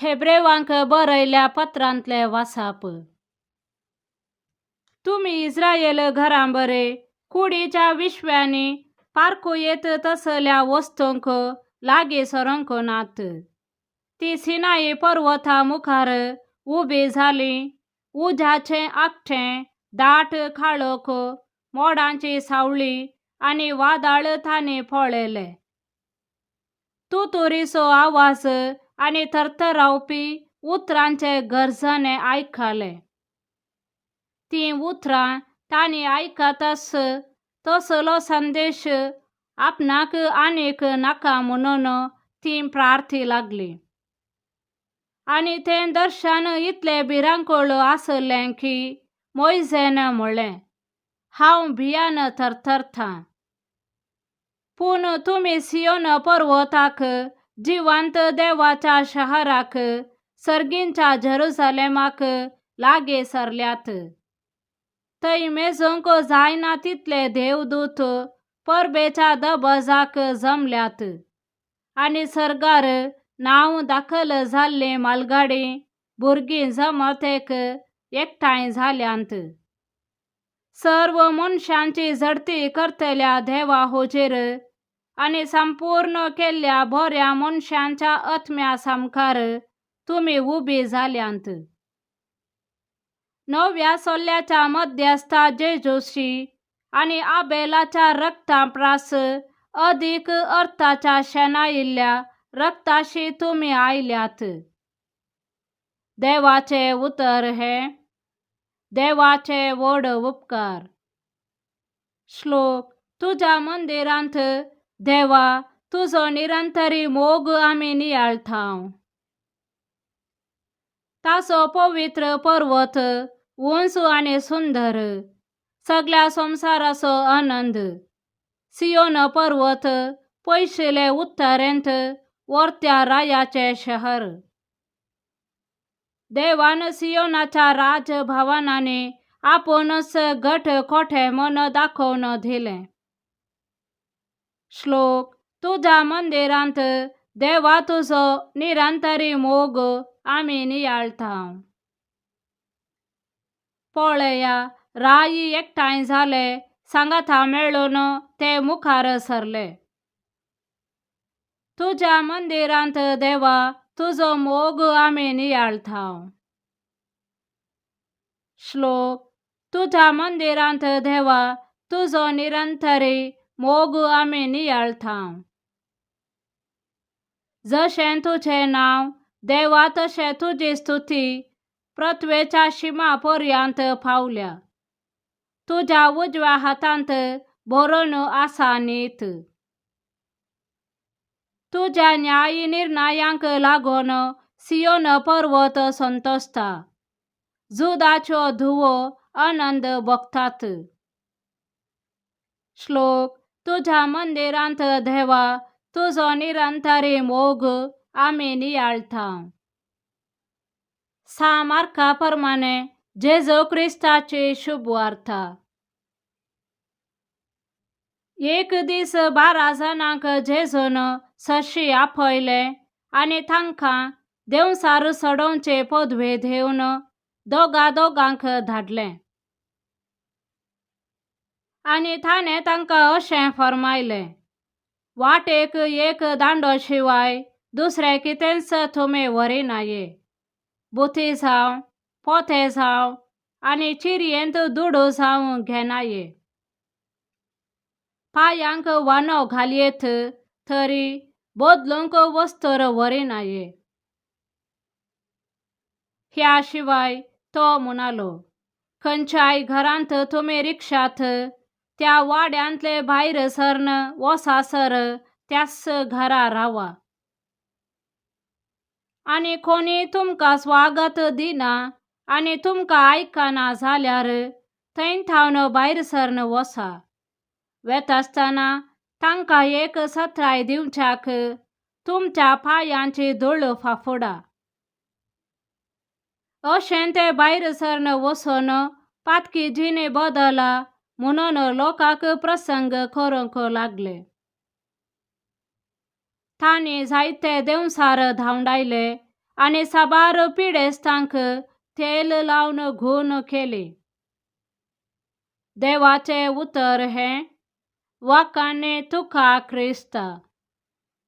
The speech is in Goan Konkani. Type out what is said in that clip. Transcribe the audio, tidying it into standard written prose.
हेब्रेवांक बरयल्या पत्रांतले वासाप. तुमी इस्रायल घरां बरे कुडीच्या विश्व्यांनी पारखू येत तसल्या वस्तूंक लागीं सरूंक नात. ती सिनाई पर्वता मुखार उबी जाली, उज्याचें आगटें, दाट काळोख, मोडांची सावळी आनी वादळ तांणी पळयलें. तुतुरीचो आवाज आनी थरथरावपी उतरांचे गर्जने आयकलें. तीं उतरां तांणी आयकताच तसलो संदेश आपणाक आनीक नाका म्हणून तीं प्रार्थी लागलीं. आनी तें दर्शन इतलें भिरांकूळ आसलें की मोयजेन म्हळें, हांव भियान थरथरतां. पूण तुमी सियोन पर्वताक, जिवंत देवाच्या शहराक, सर्गींच्या जेरुजलेमाक लागीं सरल्यात. थंय मेजूंक जायना तितले देवदूत परबेच्या दबाजाक जमल्यात आनी सर्गार नांव दाखल जाल्लीं म्हालगडीं भुरगीं जमातेक एकठांय जाल्यांत. सर्व मनशांची झडती करतल्या देवा हुजीर आनी संपूर्ण केल्ल्या बऱ्या मनशांच्या आत्म्या सामकार तुमी उबी जाल्यांत. नव्या सोल्ल्याच्या मध्यस्था जेजूशी आनी आबेलाच्या रक्ता प्रास अदीक अर्थाच्या शेणायिल्ल्या रक्ताशी तुमी आयल्यात. देवाचें उतर हें. देवाचे व्हड उपकार. श्लोक. तुज्या मंदिरांत देवा तुजो निरंतरी मोग आमी नियाळतांव. ताचो पवित्र पर्वत उंच आनी सुंदर, सगळ्या संवसाराचो आनंद. सियोन पर्वत पयशिले उत्तरेंत वर्त्या रायाचें शहर. देवान सियोनाच्या राजभवनांनी आपुणूच घट कोठे म्हूण दाखोवन दिलें. श्लोक. तुज्या मंदिरांत देवा तुजो निरंतरी मोग आमी नियाळतांव. पळया, राई एकठांय जाले, सांगाता मेळून ते मुखार सरले. तुज्या मंदिरांत देवा तुजो मोग आमी नियाळतांव. श्लोक. तुज्या मंदिरांत देवा तुजो निरंतरी मोग आमी नियाळतांव. जशें तुजें नांव देवा तशें तुजी स्तुती पृथ्वेच्या शिमा पर्यंत पावल्या. तुज्या उजव्या हातांत बरोवन आसा नीत. तुज्या न्याय निर्णयांक लागून सियोन पर्वत संतोसता, जुदाच्यो धुवो आनंद भोगतात. श्लोक. तुज्या मंदिरांत देवा तुजो निरंतरी मोग आमी नियाळतांव. सा मार्का प्रमाणे जेजू क्रिस्ताची शुभवार्ता. एक दीस 12 जाणांक जेजून सरशी आपयले आनी तांकां देंवचार सोडोवचे पदवे दिवन दोगा दोगांक धाडले. आनी ताणें तांकां अशें फर्मायलें, वाटेक एक दांडो शिवाय दुसरें कितेंच तुमी व्हरिनाये. बुथी जावं, पोते जावं आनी चिरयेंत दुडू जावं घेनाये. पांयांक वानो घालयेत तरी बदलूंक वस्त्र व्हरिनाये. ह्या शिवाय तो म्हणालो, खंयच्याय घरांत तुमी रिक्षात त्या वाड्यांतले भायर सरन वसासर त्याच घरा रावा. आनी कोणी तुमकां स्वागत दिना आनी तुमकां आयकना जाल्यार थंय थावन भायर सरन वसा. वेता आसतना तांकां एक सत्राय दिवच्याक तुमच्या पांयांची धूळ फाफुडा. अशें ते भायर सरन वचून पातकी जिणे बदला म्हणून लोकांक प्रसंग करूंक लागले. तांणी जायते देंवचार धांवडायले आनी साबार पिडेस्तांक तेल लावन घून केली. देवाचें उतर हें. वाखाणे तुका क्रिस्ता.